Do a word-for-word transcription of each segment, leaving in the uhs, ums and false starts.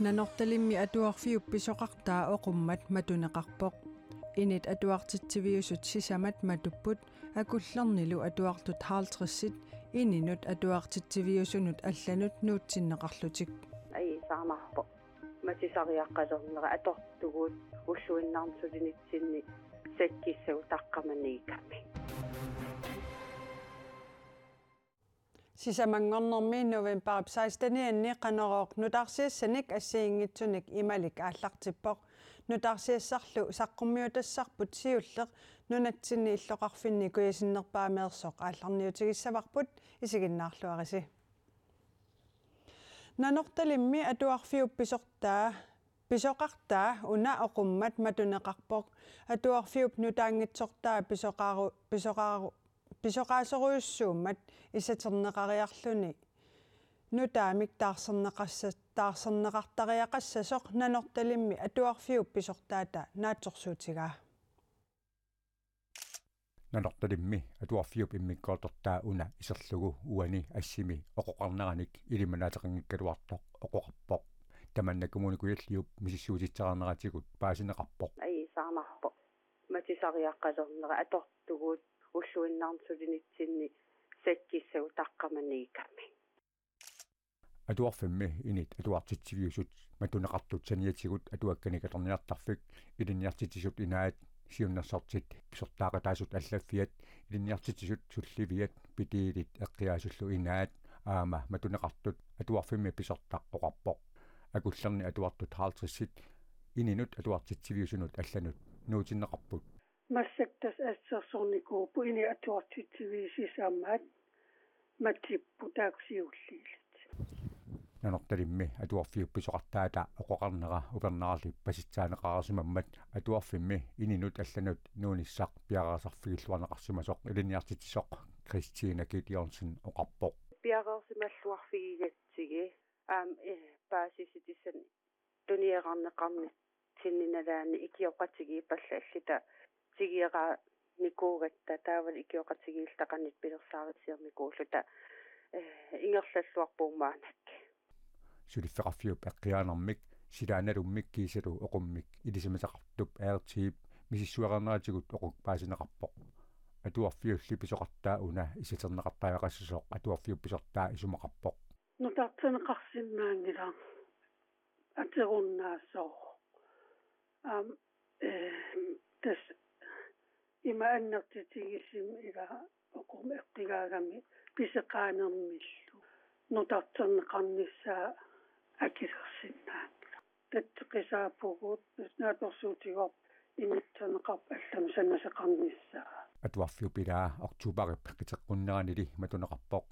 Nanortalimmi atuarfiup pisoqartaa oqummat matuneqarpoq. Init atuartitsiviusut sisamat matupput, akullernilu atuartut halvtredsit ininut atuartitsiviusunut allanut nuutsinneqarlutik. Ajuusaarnarpoq. Matusariaqalernera atortugut ulluinnarni sulinitsinni sakkissagut taqqamaniigamik. Sisamanngornermi novembarip sekstenianni Qanorooq nutaarsiassanik assigiinngitsunik imalik aallartippoq. Nutaarsiassarlu saqqummiutassarput siulleq nunatsinni illoqarfinni kujasinnerpaameersoq aallarniutigissavarput, isiginnaarluarisi. Nanortalimmi atuarfiup pisortaa, pisoqartaa una oqummat matuneqarpoq. Atuarfiup nutaanngitsortaa pisoqaaru-, pisoqaaru-, pisoqaasorujussuummat isaterneqariarluni nutaamik taarserneqassa-, taarserneqartariaqassasoq Nanortalimmi atuarfiup pisortaata naatsorsuutigaa. Nanortalimmi atuarfiup immikkoortortaa una iserlugu uani assimi oqoqarneranik ilimanaateqanngikkaluartoq oqoqarpoq. Tamanna Kommune Kujalliup misissuisitseqarneratigut paasineqarpoq. Ajuusaarnarpoq. Matusariaqalernera atortugut ulluinnarni sulinitsinni sakkissagut taqqamaniigamik. Atuarfimmi init atuartitsiviusut matuneqartut saniatigut Atuakkanik Atorniartarfik, Ilinniartitsisut Inaat, Siunnersortit Pisortaaqataasut Allaffiat, Ilinniartitsisut Sulliviat, Pitiilit Eqqiaasullu Inaat aamma matuneqartut atuarfimmi pisortaq oqarpoq. Akullerni atuartut halvtredsit ininut atuartitsiviusunut allanut nuutsinneqarput. Massakkut tassa assersornikuupput init atuartitsiviusut sisamat matupput taakku siulliit. Nanortalimmi atuarfiup pisoqartaata oqoqarnera upernarli pasitsaaneqareersimammat atuarfimmi ininut allanut nuunissaq piareersarfigilluarneqarsimasoq ilinniartitsisoq Christina Gideonsen oqarpoq. Piareersimalluarfigigatsigit aamma, eh, paasissutissat tuniorarneqarnitsinni nalaani ikioqatigiippallaalluni tigioraanikuugatta taavalu ikioqatigiilluta qanoq pilersaarusiornikuulluta, eh, ingerlalluarpugut maannakkut. Suliffeqarfiup eqqiaanermik silaannalummik kiisalu oqummik ilisimasaqartup A R T-p misissueqarneratigut oquk paasineqarpoq. Atuarfiulli pisoqartaa una isaterneqartariaqassasoq atuarfiup pisortaa isumaqarpoq. Nutarterneqarsinnaanngilaq aterunnaasoq. Aamma, eh, tassa ima annertutigisumik ila oqarmat eqqigaagami pisoqarnermillu nutarterneqarnissaa akilersinnaanngilaq. Tatseqqisaappugut, tassa naatsorsuutigaarput inissinneqarpoq allamik sanasoqarnissaa. Atuarfiup ilaa oktobarip qiteqqunneranili matuneqarpoq.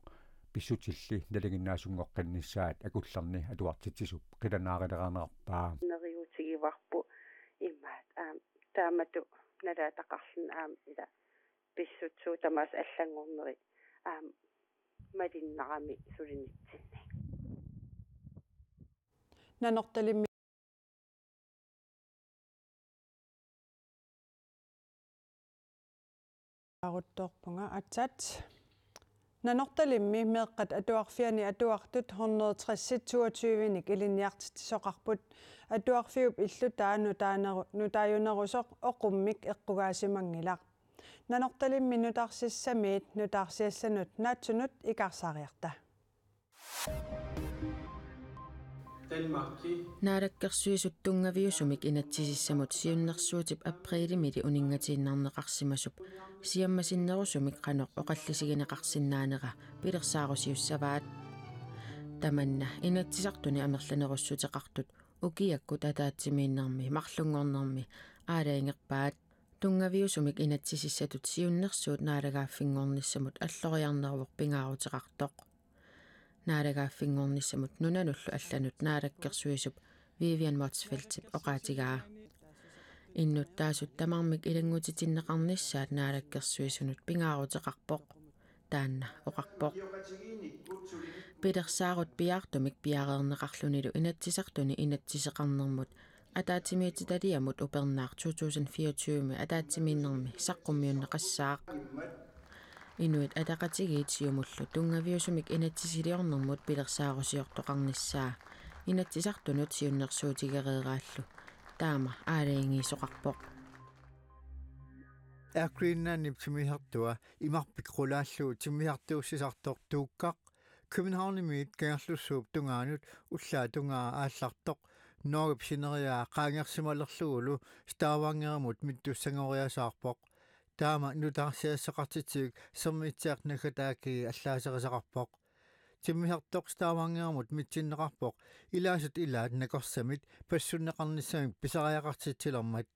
Pissutilli nalinginnaasunngoqqinnissaat akullerni atuartitsisup qilanaarilernerarpaa. Neriuutigivarput imaat, aamma, taamatut nalaataqarluni aamma ila pissutsit tamaasa allanngornerit aamma malinnaramik sulinitsinni. Nanortalimmi aaruttoorpunga atsat. Nanortalimmi meeqqat atuarfianni atuartut hundrede tres toogtyve-nik ilinniartitsisoqarput. Atuarfiup illutaa nutaaneru-, nutaajunerusoq oqummik eqqugaasimanngilaq. Nanortalimmi nutarsissamiit nutaarsiassanut naatsunut ikaarsaariarta. Danmarki. Naalakkersuisut tunngaviusumik inatsisissamut siunnersuutip aprilimili uninngatiinnarneqarsimasup siammasinnerusumik qanoq oqallisigineqarsinnaanera pilersaarusiussavaat. Tamanna Inatsisartuni amerlanerussuteqartut ukiakkut ataatsimiinnermi marlunngornermi aalajangerpaat. Tunngaviusumik inatsisissatut siunnersuut naalagaaffinngornissamut alloriarneruvoq pingaaruteqartoq. Naalagaaffinngornissamut nunanullu allanut naalakkersuisup Vivian Motzfeldtip oqaatigaa. Innuttaasut tamarmik ilanngutitinneqarnissaat naalakkersuisunut pingaaruteqarpoq. Taanna oqarpoq. Pilersaarut piaartumik piareerneqarlunilu Inatsisartuni inatsiseqarnermut ataatsimiititaliamut upernaaq to tusind fireogtyve ataatsimiinnermi saqqummiunneqassaaq. Inuit Ataqatigiit Siumullu tunngaviusumik inatsisiliornermut pilersaarusiortoqarnissaa Inatsisartunut siunnersuutigereeraallu taama aalajangiisoqarpoq. Air Greenlandip timmisartua imarpik qulaallugu timmisartuussisartoq Tuukkaq Københavnimiit Kangerlussuup tungaanut ullaap tungaa aallartoq Norgep sineriaa qaangersimalerlugulu Stavanger-imut mittussanngoriasaarpoq. Taama nutaarsiassaqartitsivik Sermitsiaq naggataakii allaaserisaqarpoq. Timmisartoq Stavanger-imut mitsinneqarpoq ilaasut ilaat nakorsamit passunneqarnissamik pisariaqartitsilermat.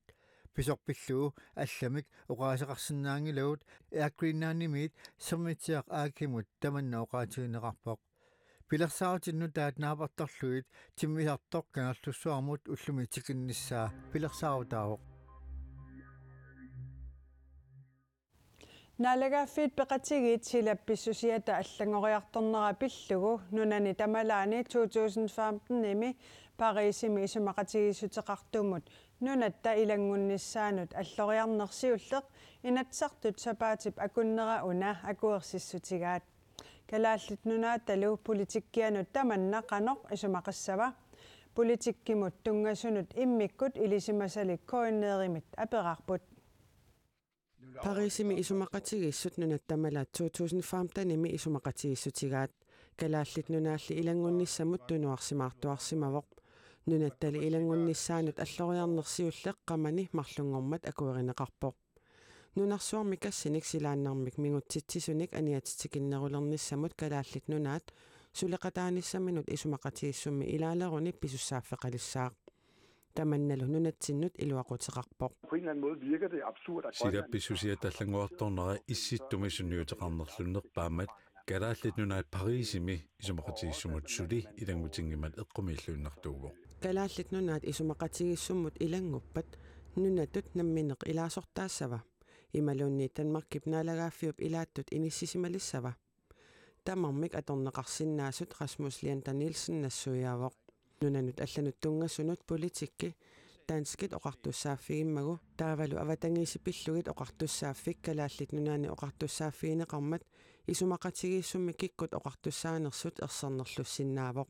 Pisoq pillugu allamik oqaaseqarsinnaanngilagut Air Greenlandimiit Sermitsiaq A/S-imut tamanna oqaatigineqarpoq. Pilersaarutit nutaat naapertorlugit timmisartoq Kangerlussuarmut ullumi tikinnissaa pilersaarutaavoq. Naalagaaffiit Peqatigiit silap pissusiata allanngoriartornera pillugu nunani tamalaani to tusind femten-imi Parisimi isumaqatigiissuteqartumut nunatta ilanngunnissaanut alloriarneq siulleq Inatsisartut sapaatip akunnera una akuersissutigaat. Kalaallit Nunaatalu politikkianut tamanna qanoq isumaqassava? Politikkimut tunngasunut immikkut ilisimasalik K N R-imit aperaarput. Parisimi isumaqatigiissut nunatta tamalaat to tusind femten-imi isumaqatigiissutigaat. Kalaallit Nunaalli ilanngunnissamut tunuarsimaartuarsimavoq. Nunattali ilanngunnissaanut alloriarneq siulleq qamani marlunngormat akuerineqarpoq. Nunarsuarmi kassinik silaannarmik mingutsitsisunik aniatitsikinnerulernissamut Kalaallit Nunaat suleqataanissaminut isumaqatigiissummi ilaaleruni pisussaaffeqalissaaq. Tamannalu nunatsinnut iluaquteqarpoq. På en eller anden måde virker det absurd, at Silap pissusiata allanngoriartornera Issittumi sunniuteqarnerlunnerpaammat Kalaallit Nunaat Parisimi isumaqatigiissumut suli ilanngutinngimmat eqqumiilluinnartuuvoq. Kalaallit Nunaat isumaqatigiissummut ilannguppat nunatut nammineq ilaasortaassava? Imaluunniit Danmarkip naalagaaffiup ilaattut inissisimalissava? Tamarmik atorneqarsinnaasut Rasmus Leander Nielsen nassuiaavoq. Nunanut allanut tunngasunut politikki danskit oqartussaaffigimmagu taavalu avatangiisit pillugit oqartussaaffik Kalaallit Nunaanni oqartussaaffigineqarmat isumaqatigiissummi kikkut oqartussaanersut ersernerlussinnaavoq.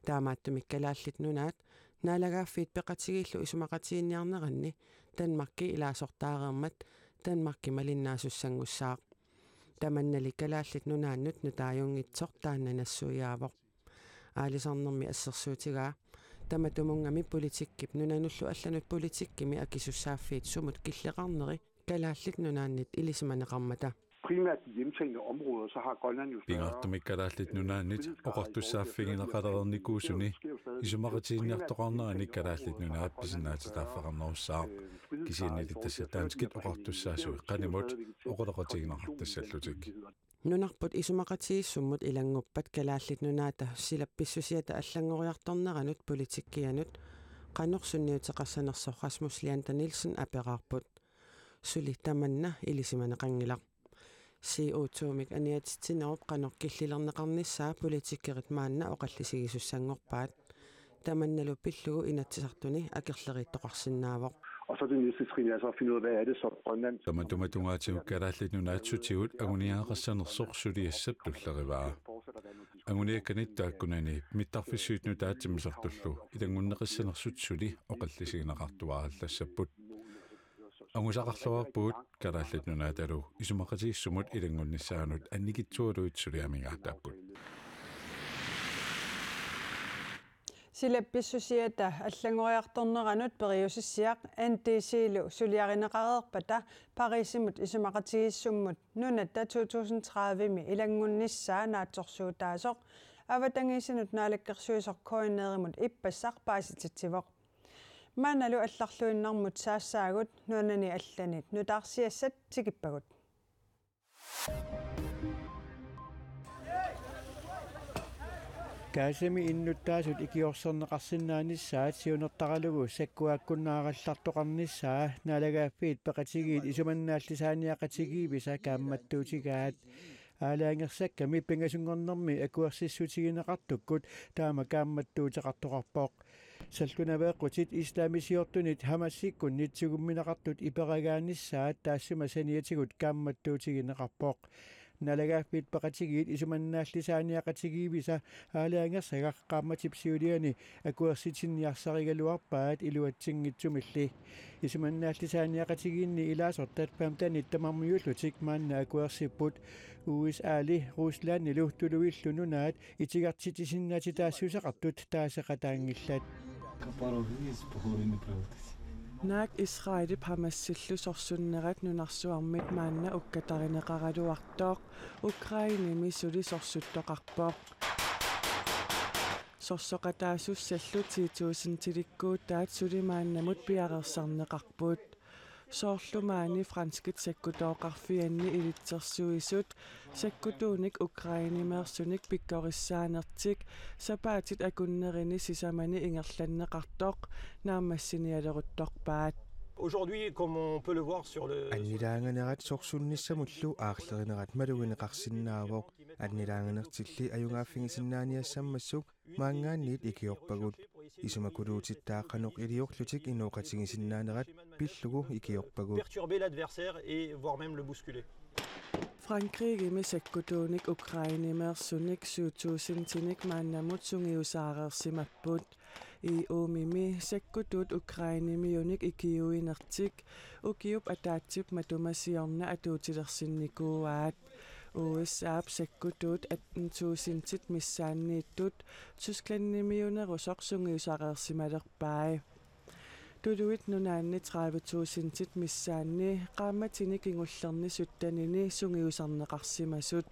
Taamaattumik Kalaallit Nunaat naalagaaffiit peqatigiillu isumaqatiginninniarneranni Danmarki ilaasortaareermat Danmarki malinnaasussanngussaaq. Tamannali Kalaallit Nunaannut nutaajunngitsoq taanna nassuiaavoq. Aalisarnermi assersuutigaa: Tamatumunnga politikkip nunanullu allanut politikkimi akisussaaffiit sumut killeqarneri Kalaallit Nunaannit ilisimaneqarmata. Primært de hjemtagne områder, så har Grønland jo større Pingaartumik Kalaallit Nunaannit oqartussaaffigineqalereernikuusuni isumaqatiginninniartoqarnerani Kalaallit Nunaat pisinnaatitaaffeqarnerussaaq. Kisiannili tassa danskit oqartussaasui qanimut oqaloqatigineqartassallutik. Nunarput isumaqatigiissummut ilannguppat Kalaallit Nunaata silap pissusiata allanngoriartorneranut politikkianut qanoq sunniuteqassanersoq Rasmus Leander Nielsen aperaarput. Suli tamanna ilisimaneqanngilaq. C O to-mik aniatitsinerup qanoq killilerneqarnissaa politikerit maanna oqallisigisussanngorpaat. Tamannalu pillugu Inatsisartuni akerleriittoqarsinnaavoq. Og så det næste trin er så at finde ud af, hvad er det så Grønland Tamatuma tungaatigut Kalaallit Nunaat sutigut anguniagaqassanersoq suliassap tullerivaa. Anguniakkanit taakkunani mittarfissuit nutaat timmisartullu ilanngunneqassanersut suli oqallisigineqartuarallassapput. Angusaqarluarpugut Kalaallit Nunaatalu isumaqatigiissummut ilanngunnissaanut annikitsualuit suli amigaataapput. Silap pissusiata allanngoriartorneranut periusissiaq N D C-lu suliarineqareerpata Parisimut isumaqatigiissummut nunatta to tusind tredive-mi ilanngunnissaa naatsorsuutaasoq avatangiisinut naalakkersuisoq K N R-imut ippassaq paasititsivoq. Maannalu allarluinnarmut saassaagut nunani allanit nutaarsiassat tikippagut. Gazami innuttaasut ikiorserneqarsinnaanissaat siunertaralugu sakkuakkunnaarallartoqarnissaa naalagaaffiit peqatigiit isumannaallisaaniaqatigiivisa kaammattuutigaat. Aalajangersakkami pingasunngornermi akuersissutigineqartukkut taama kaammattuuteqartoqarpoq. Sallunaveeqqutit islamisiortunit Hamasikkunnit sugummineqartut iperagaanissaat taassuma saniatigut kaammattuutigineqarpoq. Naalagaaffik peqatigiit isumannaallisaaniaqatigiivisa aalajangersagaq qaammatip siuliani akuersitinniarsarigaluarpaat iluatsinngitsumilli. Isumannaallisaaniaqatigiinni ilaasortat femtenit tamarmiullutik maanna akuersipput. U S A-li Ruslandilu tuluillu nunaat itigartitsisinnaassutaassuseqartut taaseqataanngillat. Naak Israelip Hamasillu sorsunnerat nunarsuarmit maanna ukkatarineqaraluartoq, Ukrainemi suli sorsuttoqarpoq. Sorsoqataasussallu ti tusindilikkuutaat suli maannamut piareersarneqarput. Soorlu maani franskit sakkutooqarfianni ilitsersuisut sakkutuunik Ukrainimeersunik pikkorissaanertik sapaatit akunnerini sisamani ingerlanneqartoq naammassinialeruttorpaat. Aujourd'hui, comme on peut le voir sur le... Annilaanganerat sorsunnissamullu aarlerinerat malugineqarsinnaavoq. Annilaanganertilli ajugaaffigisinnaaniassammassuk maanngaanniit ikiorpagut. Isumakuluutittaaq qanoq iliorlutik inooqatigisinnaanerat pillugu ikiorpagut. Perturber l'adversaire et voire même le bousculer. Frankrigimi sakkutuunik Ukrainimeersunik syv tusindinik maannamut sungiusaareersimapput. E U-mimi sakkutuut Ukrainimiunik ikiuinertik ukiup ataatsip matuma siorna atuutilersinnikuuaat. U S A-p sakkutuut atten tusindit missaanniittut Tysklandimiunerusoq sungiusaareersimalerpai. Tuluit nunaanni tredive tusindit missaanni qaammatini kingullerni syttenini sungiusarneqarsimasut.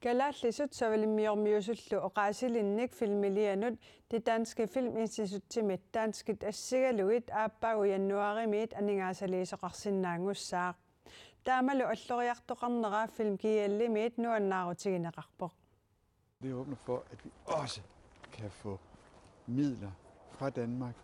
Kalaallisut savalimmiormiusullu oqaasilinnik filmilianut Det Danske Filminstituttimit danskit assigalugit aappaagu januaarimiit aningaasaliisoqarsinnaanngussaaq. Taamalu alloriartoqarnera Film G L-imiit nuannaarutigineqarpoq. Det åbner for, at vi også kan få midler fra Danmark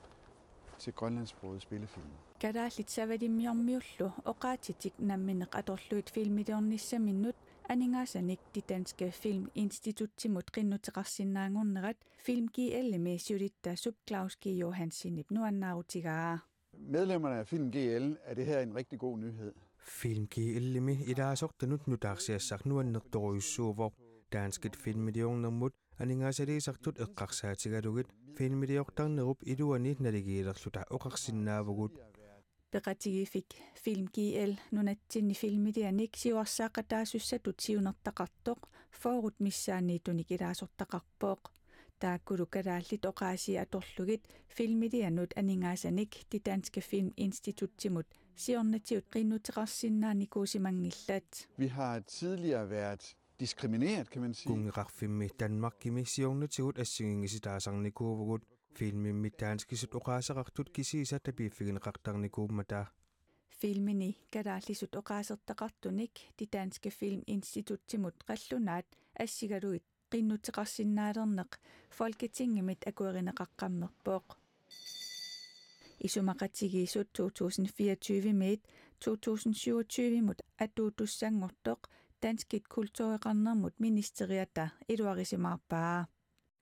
til grønlandsksprogede spillefilm. Kalaallit savalimmiormiullu oqaatsitik namminneq atorlugit filmiliornissaminnut aningaasanik Det Danske Filminstituttimut qinnuteqarsinnaanngornerat Film G L-imi siulittaasup Claus G. Johansenip nuannaarutigaa. Medlemmerne af Film G L er det her en rigtig god nyhed. Film G L-imi ilaasortanut nutaarsiassaq nuannertorujussuuvoq. Danskit filmiliornermut aningaasaliisartut eqqarsaatigalugit filmiliortarnerup iluani naligiilerluta oqarsinnaavugut. Peqatigiiffik Film G L nunatsinni filmilianik siuarsaaqataasussatut siunertaqartoq fyrret missaanniittunik ilaasortaqarpoq. Taakkulu kalaallit oqaasii atorlugit filmilianut aningaasanik Det Danske Filminstituttimut siornatigut qinnuteqarsinnaanikuusimanngillat. Vi har tidligere været diskrimineret, kan man sige. Kunngeqarfimmi Danmarkimi siornatigut assigiinngisitaasarnikuuvugut, filmimmi danskisut oqaaseqartut kisiisa tapiiffigineqartarnikuummata. Filmini kalaallisut oqaasertaqartunik Det Danske Filminstituttimut qallunaat assigalugit qinnuteqarsinnaalerneq Folketingimit akuerineqaqqammerpoq. Isumaqatigiissut to tusind fireogtyve-miit to tusind syvogtyve-mut atuutussanngortoq danskit kultureqarnermut ministeriata iluarisimaarpaa.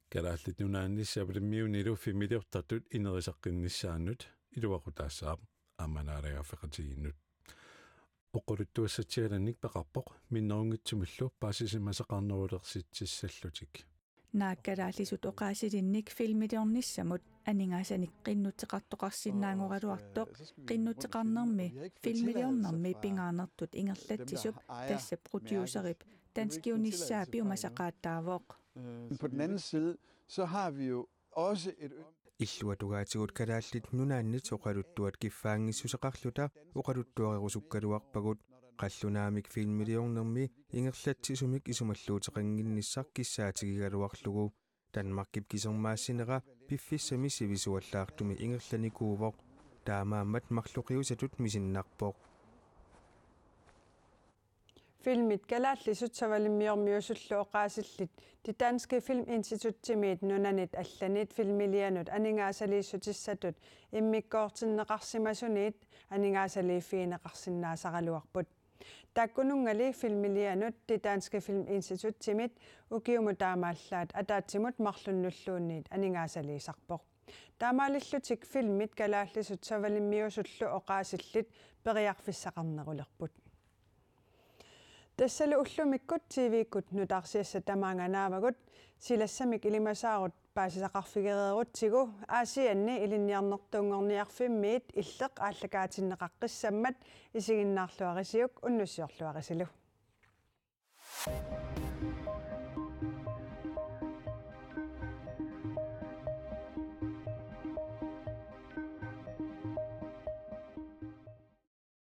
Kalaallit Nunaanni savalimmiunilu filmiliortartut inerisaqqinnissaannut iluaqutaassaaq aamma naalagaaffeqatigiinnut. Oqaluttuassatsialannik peqarpoq minnerunngitsumillu paasisimasaqarnerulersitsissallutik. Naak kalaallisut oqaasilinnik filmiliornissamut aningaasanik qinnuteqartoqarsinnaanngoraluartoq qinnuteqarnermi filmiliornermi pingaarnertut ingerlatsisup tassa producerip danskiunissaa piumasaqaataavoq. Men på den anden side, så har vi jo også et øn- Illuatungaatsigut Kalaallit Nunaannit oqaluttuat kiffaanngissuseqarluta oqaluttuarerusukkaluarpagut. Qallunaamik filmiliornermi ingerlatsisumik isumalluuteqannginnissaq kissaatigigaluarlugu. Danmarkip kisermaassinera piffissami sivisuallaartumi ingerlanikuuvoq. Taamaammat marloqiusatut misinnarpoq. Filmit kalaallisut savalimmiormiusullu oqaasillit Det Danske Filminstituttimiit nunanit allanit filmilianut aningaasaliissutissatut immikkoortinneqarsimasuniit aningaasaliiffigineqarsinnaasaraluarput. Taakkununngali filmilianut Det Danske Filminstituttimit ukiumut taamaallaat ataatsimut marlunnulluunniit aningaasaliisarpoq. Taamaalillutik filmit kalaallisut savalimmiusullu oqaasillit periarfissaqarnerulerput. Tassalu ullumikkut T V-kkut nutaarsiassat tamaanga naavagut. Silassamik ilimasaarut paasisaqarfigereerutsigu Aasianni ilinniarnertuunngorniarfimmiit illeq aallakaatinneqaqqissammat isiginnaarluarisiuk unnussiorluarisilu.